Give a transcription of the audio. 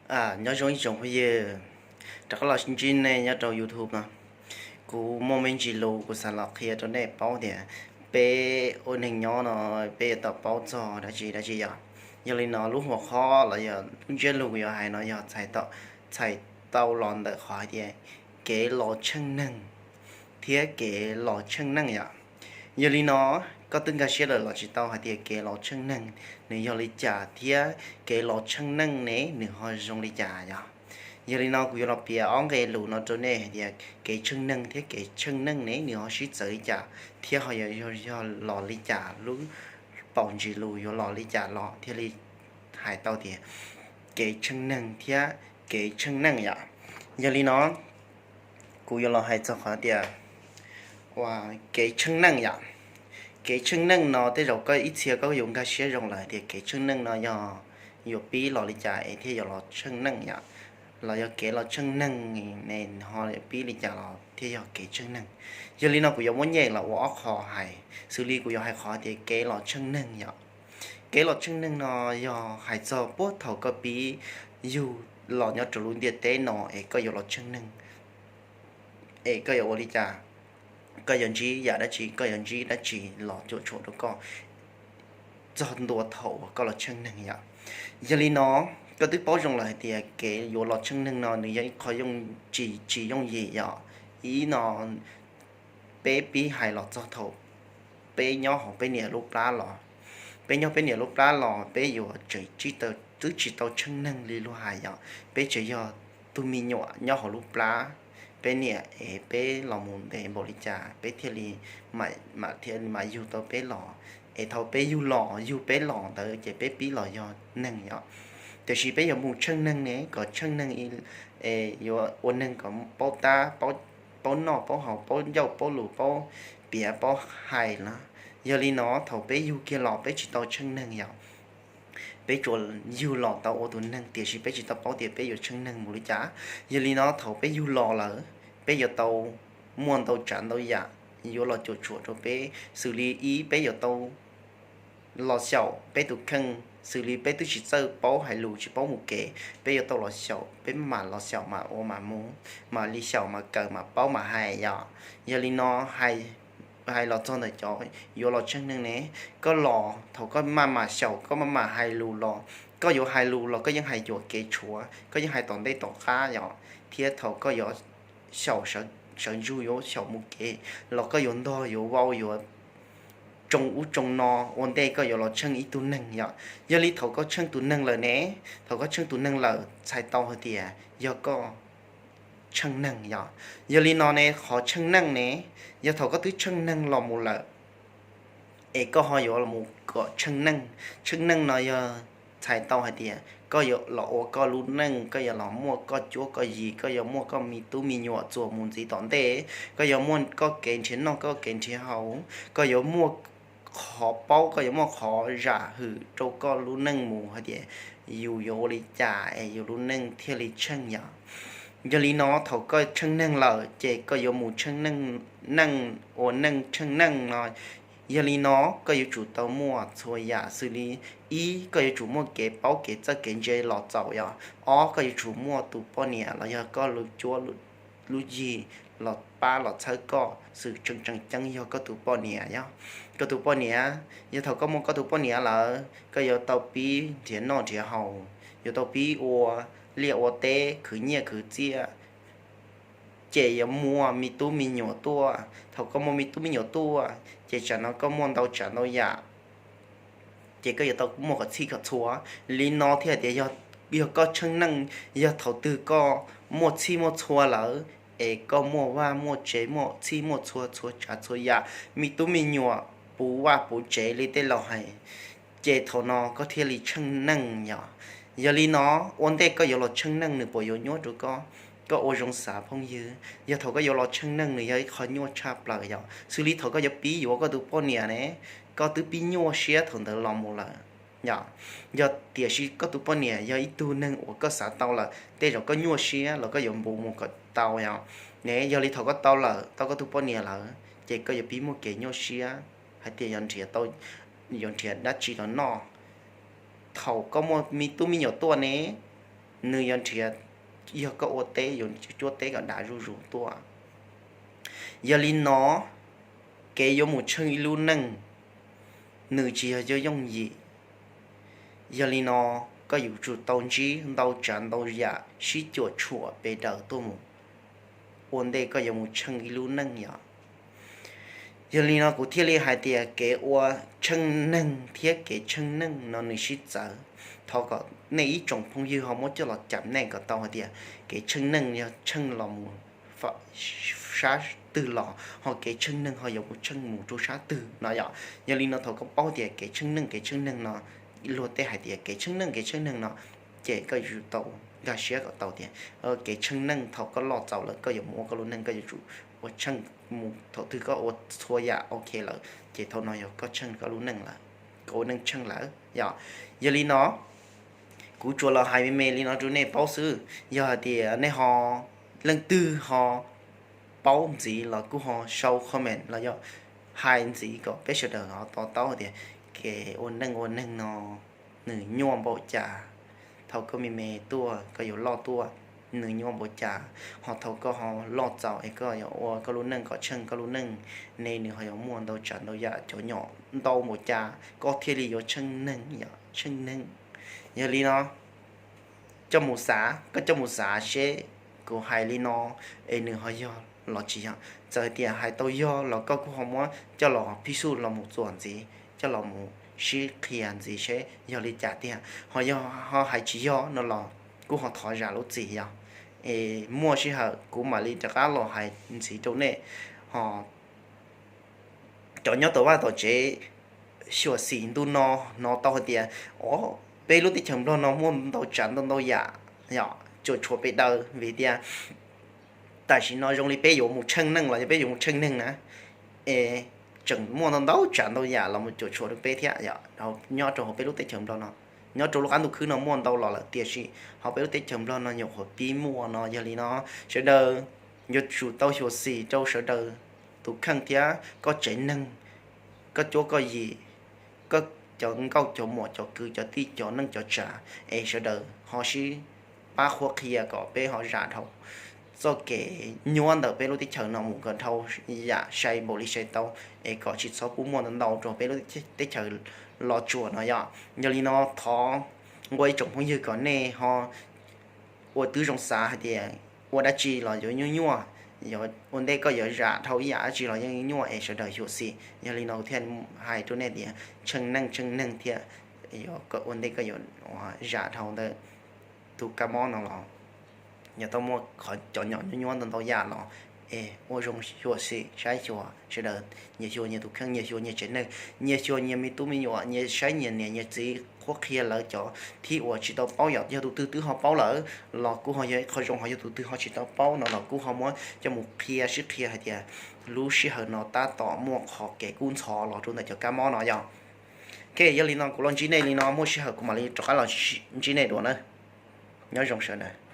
Nyob zoo ib tsoom phooj ywg, rov qab los ntsib nej nyob rau YouTube no. Kuv muaj me ntsis lus kuv xav los qhia rau nej paub tias peb ua neeg nyob no peb yuav tau paub txog dab tsi dab tsi yom. Yog li no lub hua khob los yog lub ntsiab lus kuv yuav hais no yog txhais tau los ntawm qhov hais tias kev los tsheej neeg thiab kev los tsheej neej yom. Yog li no koj twb nkag siab lawm los tsis tau hais tias kev los tsheej neeg nws yog li cas thiab kev los tsheej neej ne nws ho zoo li cas yom. Yog li no kuv yuav los piav ob nqe lus no rau nej hais tias kev tsheej neeg thiab kev tsheej neej ne nws ho sib txawv li cas thiab ho yog los li cas lub paus ntsis lus yuav los li cas los thiaj li hais tau tias kev tsheej neeg thiab kev tsheej neej yom. Yog li no kuv yuav los hais txog qhov tias ua kev tsheej neej yom. Kev tsheej neej no tej zaum koj ib txhia koj yuav nkag siab zoo lawm tias kev tsheej neej no yog yuav pib los li cas es thiaj yuav los tsheej neej yom, los yog kev los tsheej neeg ne ho pib li cas los thiaj yog kev tsheej neeg. Yog li no kuv yuav muab nyem los ua ob qho hais, xws li kuv yuav hais qhov tias kev los tsheej neeg yom. Kev los tsheej neeg no yog hais txog puag thaum koj pib yug los nyob rau lub ntiaj teb no es koj yuav los tsheej neeg es koj yuav ua li cas, koj yuav ntsib yam dab tsi, koj yuav ntsib dab tsi los cuam tshuam rau koj txog ntua thaum uas koj los tsheej neeg yom. Yog li no koj twb paub zoo lawm hais tias kev yuav los tsheej neeg no nws yog ib qho yooj tsis tsis yooj yim yom. Ib no peb pib hais los txog thaum peb nyob hauv peb niam lub plab los, peb nyob peb niam lub plab los peb yuav tseem twb tsis tau tsheej neeg li luag hais yom. Peb tseem yog tus me nyuam nyob hauv lub plab, peb niam es peb los mus ntev npaum li cas peb thiaj li mam thiaj li mam yug tau peb los. Es thaum peb yug los yug peb los ntawd ces peb pib los yog neeg yom. Tiam sis peb yuav mus tsheej neeg ne kom tsheej neeg es yuav ua neeg kom paub tab paub noj paub haus paub ncauj paub lus paub piav paub hais na. Yog li no thaum peb yug kiag los peb tsis tau tsheej neeg yom. Peb tsuas yug los tau ua tus neeg tiam sis peb tsis tau paub tias peb yuav tsheej neeg mus li cas. Yog li no thaum peb yug los lawm peb yuav tau muaj ntau tsav ntau yam yuav los cuam tshuam rau peb, xws li ib peb yuav tau los xyaum peb tus kheej, xws li peb twb tsis txawj paub hais lus tsis paub mus kev, peb yuav tau los xyaum, peb mam los xyaum mam ua mam mus, mam li xyaum mam kawm mam paub mam hais yom. Yog li no hais los txog ntawm cov yuav los tsheej neeg ne, koj los thaum koj maj mam xyaum koj maj mam hais lus los, koj yuav hais lus los koj yeej hais cuam kev tshuav, koj yeej hais tom ntej tom qab yom. Thiab thaum koj yuav xyaum sawv ntsug yuav xyaum mus kev los koj yuav ntog yuav vau yuav tsoo ub tsoo no ua ntej koj yuav los tsheej ib tug neeg yom. Yog li thaum koj tsheej tus neeg lawm ne, thaum koj tsheej tus neeg lawm txhais tau hais tias yog koj tsheej neeg yom. Yog li no ne qhov tsheej neej ne, yog thaum koj twb tsheej neeg los mus lawm es koj ho yuav mus kom tsheej neej. Tsheej neej no yog txhais tau hais tias koj yuav los ua koj lub neej, koj yuav los muaj koj cuab koj yig, koj yuav muaj koj me tub me nyuam txuas mus ntxiv tom ntej, koj yuav muaj koj kev nrhiav noj koj kev nrhiav haus, koj yuav muaj qhov paub, koj yuav muaj qhov zam hwm rau koj lub neej mus hais tias yus yuav ua li cas es yus lub neej thiaj li tsheej yom. Yog li no thaum koj tsheej neeg lawm ces koj yuav mus tsheej neej, neej ua neej tsheej neej no. Yog li no koj yuav tsum tau muaj txhua yam xws li ib koj yuav tsum muaj kev paub kev txawj kev ntse los txaus yom. Ob koj yuav tsum muaj tus poj niam los yog koj lub cuab lub yig los pab los txhawb koj, xwm tseem tseem ceeb yog koj tus poj niam yom. Koj tus poj niam, yog thaum koj muaj koj tus poj niam lawm koj yuav tau pib nrhiav noj nrhiav haus, yuav tau pib ua liaj ua teb khwv nyiaj khwv txiaj, ces yuav muaj me tub me nyuam tuaj. Thaum koj muaj me tub me nyuam tuaj ces tsam no koj muaj ntau tsav ntau yam, ces koj yuav tau muaj kom txhij kom txhua. Li no thiaj hais tias yog koj tsheej neej, yog thaum twg koj muaj txhij muaj txhua lawm es koj muaj vaj muaj tsev muaj txhij muaj txhua txhua tsav txhua yam, me tub me nyuam puv vaj puv tsev li tej laus hais, ces thaum no koj thiaj li tsheej neej yom. Yog li no ua ntej koj yuav los tsheej neej nws puas yuav nyuaj rau koj? Koj ua zoo xav phooj ywg, yog thaum koj yuav los tsheej neej nws yog ib qho nyuaj tshaj plaws yom. Xws li thaum koj yuav pib yuav koj tus poj niam ne, koj twb pib nyuaj siab thaum ntawd los mus lawm yom. Yog tiam sis koj tus poj niam yog ib tug neeg uas koj xav tau lawm tej zaum koj nyuaj siab los koj yuav npu mus kom tau yom. Ne yog li thaum koj tau lawm tau koj tus poj niam lawm ces koj yuav pib muaj kev nyuaj siab hais tias yuav nrhiav tau, yuav nrhiav dab tsi los noj. Thaum koj muaj me tub me nyuam tuaj ne, nws yuav nrhiav, yog koj ua teb yuav cuab teb kom dav zuj zus tuaj. Yog li no, kev yuav mus tsheej ib lub neej, nws tsis yog yooj yim. Yog li no, koj yuav tsum tau ntsib ntau tsav ntau yam sib cuam tshuam pes daws tuaj mus ua ntej koj yuav mus tsheej ib lub neej yom. Yog li no kuv thiaj li hais tias kev ua tsheej neeg thiab kev tsheej neej no nws sib txawv. Thov kom nej ib tsoom phooj ywg ho muab coj los cam nej kom tau hais tias kev tsheej neej yog tsheej los mus sab twg los ho kev tsheej neeg ho yuav mus tsheej mus rau sab twg no yom. Yog li no thaum koj paub tias kev tsheej neej kev tsheej neeg no, luag tej hais tias kev tsheej neej kev tsheej neeg no, ces koj yuav tsum tau nkag siab kom tau tias kev tsheej neej thaum koj loj txaus lawm koj yuav mus ua koj lub neej koj yuav tsum ua tsheej mus thaum twg koj ua txhua yam ok lawm ces thaum no yog koj tsheej koj lub neej lawm, koj ua neej tsheej lawm yom. Yog li no kuv tsuas los hais me me li no rau nej paub xwb. Yog hais tias nej ho, leej twg ho paub ntxiv los kuj ho sau comment los yog hais ntxiv kom peb sawv daws ho to taub tias kev ua neej ua neeg no nws nyuaj npaum cas. Thaum koj me me tuaj koj yuav loj tuaj nws nyuaj npaum cas, ho thaum koj ho loj txaus es koj yuav ua koj lub neej kom tsheej koj lub neej ne nws ho yuav muaj ntau tsav ntau yam cov nyom ntau npaum cas koj thiaj li yuav tsheej neeg yom, tsheej neeg. Yog li no coj mus xav, koj coj mus xav seb kuv hais li no es nws ho yog los tsis yog. Txawm hais tias hais tau yog los koj kuj ho muab coj los phib xuj los mus txuas ntxiv, coj los mus sib qhia ntxiv seb yog li cas tiag. Ho yog ho hais tsis yog no los kuj ho thov zam lub txim yog es muaj sij hawm kuv mam li rov qab los hais ntxiv rau nej. Ho cov nyob tom vaj tom tsev xyuam xim ntu no hnov tau hais tias o, peb lub teb chaws Nplog no muaj ntau tsav ntau ntau yam yom, cuam tshuam pes daws vim tias tam sim no zoo li peb yuav mus tsheej neej los yog peb yuav mus tsheej neeg na, es tseem muaj ntau ntau tsav ntau yam los mus cuam tshuam rau peb thiab yom, nyob rau hauv peb lub teb chaws Nplog no. Nyob rau lub qab ntuj khwb no muaj ntau los lawm tiam sis hauv peb lub teb chaws Nplog no nyuam qhuav pib muaj no. Yog li no sawv daws yuav tsum tau xyuam xim rau sawv daws tus kheej thiab koj tsev neeg, koj cuab koj yim, koj cov nkauj cov muam cov kwv cov tij cov neej cov tsav es sawv daws ho sib pab qhuab qhia kom peb ho zam dhau txoj kev nyuaj ntawm peb lub teb chaws no mus kom dhau yam sai npaum li sai tau es kom tsis txhob pub muaj ntau ntau rau peb lub teb chaws Los Tsuas no yom. Yog li no thov nqua ib tsoom phooj ywg kom nej ho ua tib zoo xav hais tias ua dab tsi los yuav nyuaj nyuaj, ua ntej koj yuav zam dhau ib yam dab tsi los yeej nyuaj es sawv daws xyuam xim. Yog li no kuv thiaj hais rau nej tias tsheej neej tsheej neeg thiab ua ntej koj yuav zam dhau ntawm tus kab mob no los yog tau muaj qhov cov nyom nyuaj nyuaj ntau ntau yam los es ua zoo xyuam xim saib xyuas sawv daws, nyias xyuas nyias tus kheej, nyias xyuas nyias tsev neeg, nyias xyuas nyias me tub me nyuam, nyias saib nyias niam nyias txiv qhuab qhia lawv cov thib uas tsis tau paub, yog tus twg twb ho paub lawm los kuj ho yog ib qho zoo, ho yog tus twg ho tsis tau paub no los kuj ho muab coj mus qhia sib qhia hais tias lub sij hawm no tab tom muaj qhov kev kub ntxhov los rau ntawm cov kab mob no yog. Ok, yog li no kuv los ntsib nej li no, muaj sij hawm kuv mam li rov qab los ntsib nej dua na. Nyob zoo sawv daws.